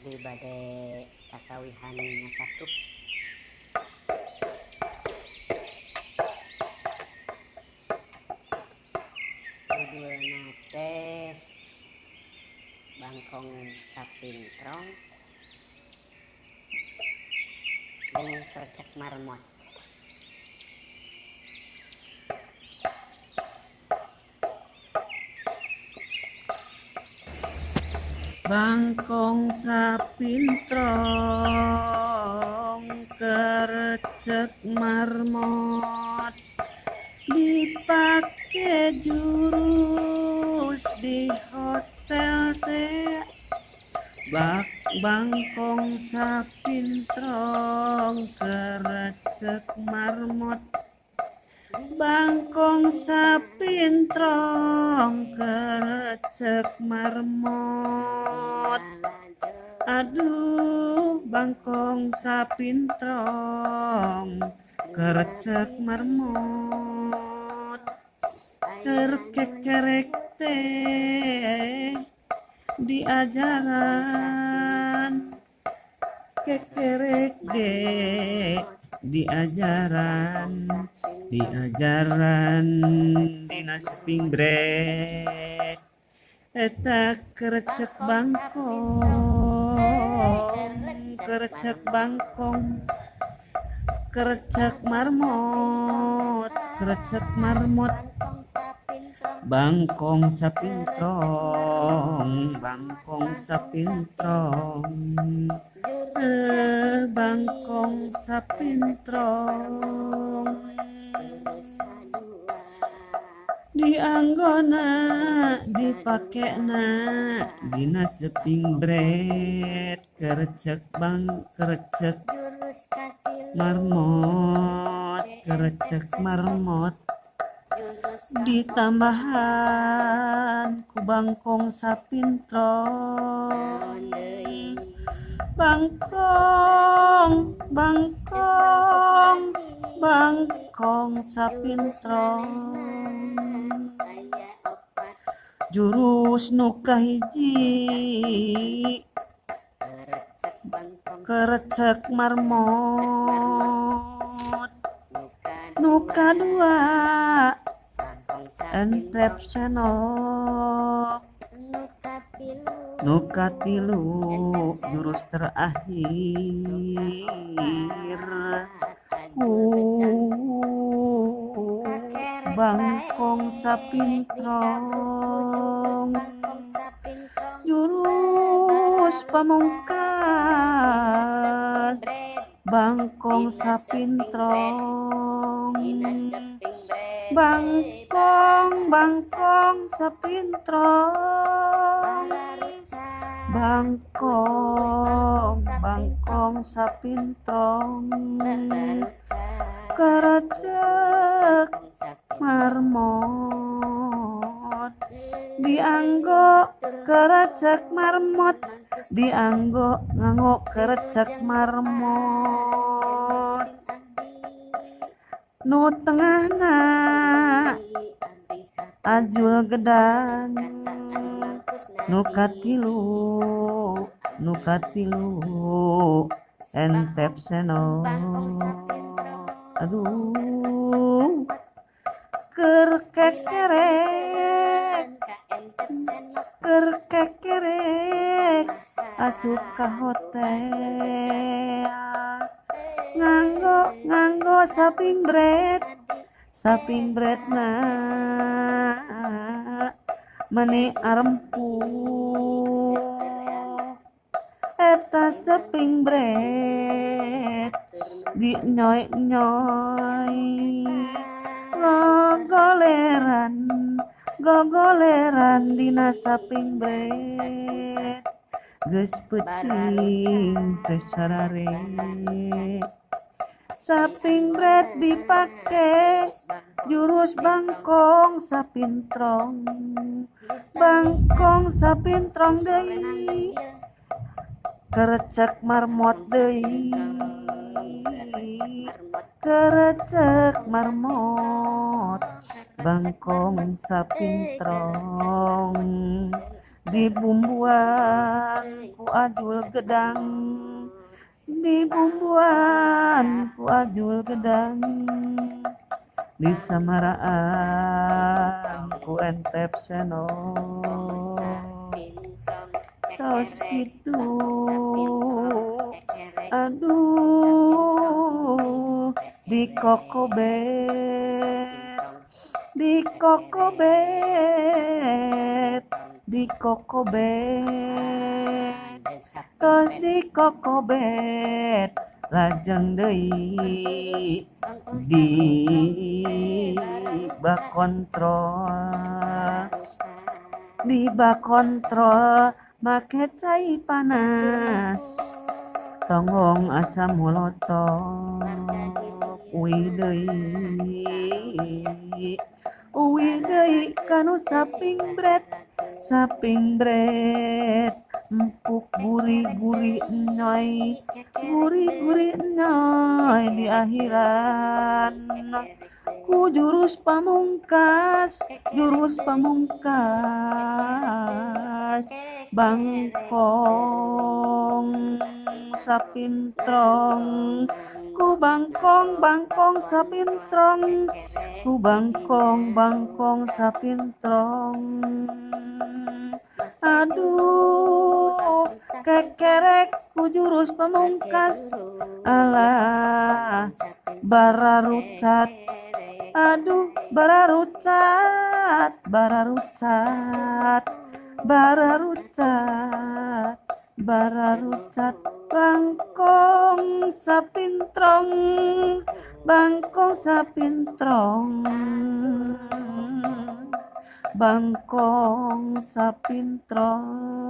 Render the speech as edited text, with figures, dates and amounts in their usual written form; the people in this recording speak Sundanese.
Abdi bade kakawihan ngacatuk. Judulna teh Bangkong Sapintrong jeung Krecek Marmot. Bangkong sapintrong kerecek marmot, dipake jurus di hotel teh. Bak bangkong sapintrong kerecek marmot, bangkong sapintrong kerecek marmot. Aduh, bangkong sapintrong kerecek marmot, kerkekerek teh diajaran, kekerek ge diajaran, diajaran dina sping bread. Eta kerecek bangkong, kerecek bangkong, kerecek marmot, kerecek marmot, bangkong sapintrong, bangkong sapintrong, bangkong sapintrong. Dianggona dipakena dina seping bread, kerecek bang kerecek marmot, kerecek marmot, ditambahan ku bangkong sapintrong. Bangkong, bangkong, bangkong sapintrong. Jurus nu kahiji kerecek marmot, nu kadua entep senok, nu katilu jurus terakhir ku bangkong sapintrong. Jurus pamungkas bangkong sapintrong, bangkong bangkong sapintrong, bangkong bangkong sapintrong, kerecek marmot, dianggo kerecek marmot, dianggo nganggo kerecek marmot. Nu tengahna ajul gedang, nu katilu, nu katilu entep senok. Aduh, kerkekerek, kerkekerek asup ka hotel, nganggo nganggo saping bread, saping breadna meni arempuh. Eta seping bread dinyoy-nyoy, gogoleran gogoleran dina saping bread. Geus peuting teh sarare, saping bread dipake jurus bangkong sapintrong, bangkong sapintrong deui, kerecek marmot deui, kerecek marmot, bangkong sapintrong. Dibumbuan ku ajul gedang, dibumbuan ku ajul gedang, disamaraan ku entep senok. Tos kitu aduh, dikokobet, dikokobet, dikokobet, tos dikokobet lajeng deui di bak kontrol, di bak kontrol make cai panas, tonggong asa molotot. Uih deui, uih deui kanu sapingbret, sapingbret empuk gurih-gurih enyoy, gurih-gurih enyoy di akhiran ku jurus pamungkas, jurus pamungkas bangkong sapintrong, ku bangkong bangkong sapintrong, ku bangkong bangkong sapintrong. Aduh, kekerek ku jurus pamungkas, alah bararucat, aduh bararucat, bararucat, bararucat, bararucat bangkong sapintrong, bangkong sapintrong, bangkong sapintrong.